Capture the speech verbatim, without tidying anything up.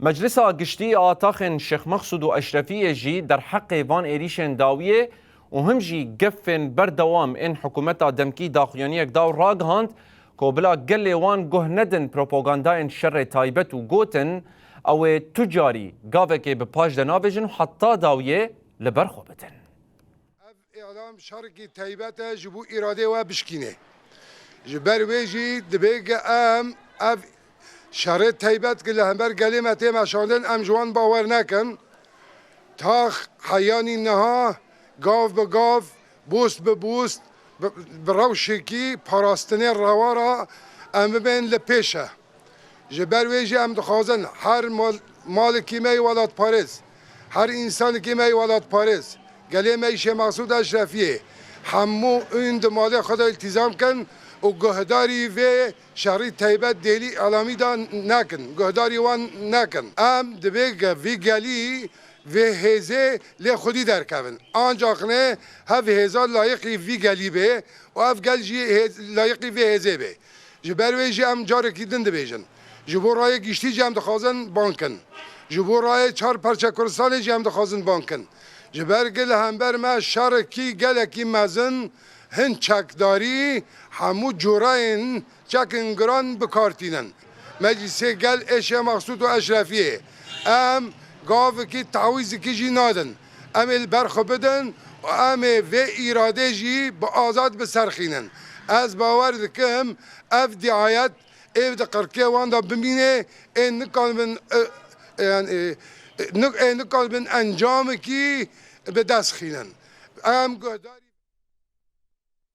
Meclisa Giştî a Taxên Şêx Mexsûd û Eşrefiyê jî derheqê van êrîşên dawiyê û him jî gefên berdewam ên hikûmeta demkî daxuyaniyek da û ragihand ku bila gelê wan guh nedin propagandayên şerê taybet û gotin, ew ê tu carî gavekê bi paş de navêjin û heta dawiyê li ber xwe bidin. Ev îlam şerekî taybet e ji bo îradê we bişkînê. Ji ber wê jî dibê ge em ev şerê taybet ki li hember gelê me tê meşandin, em ji wan bawer nekin. Tax heyanî niha gav bi gav, bost bi bost, bi, bi rewşekî parastinê rewa re em bibên li pêş e. Ji ber wê jî em dixwazin her mal, malekî me yê welatparêz, her însanekî me yê welatparêz, gelê me yê Şêx Mesûd Eşrefiyê, hemû ûn di malê xwe de îltîzam kin û guhdarî vê şerî taybet dêlî îlamî de nekin, guhdarî wan nekin. Em dibê ge vî gelî vê hêzê lê xwedî derkevin. Ancax ne hev hêza layiqî vî gelî bê û ev gel jî hêz, layiqî vê hêzê bê. Ji ber wê jî em carekî din dibêjin. Ji bo rayê giştî jî em dixwazin bang kin. Ji bo rayê çar perçe Kurdistanê jî em dixwazin bang kin. Ji ber gi li hember me şerekî gelekî mezin hin çekdarî hemû cureyên çekên giran bi kar tînin. Meclîsê Gel ê Şêx Mexsûd û Eşrefiyê em gavikî tawîzikî jî nadin. Em ê li ber xwe bidin û em ê vê îradê jî bi azad biserxînin. Ez bawer dikim ev diayet ê di qirkê wan de bimîne, ê nikaribin, e, e, yani, e, e, nik-, ê nikaribin encamekî bi dest xînin. Em guhdar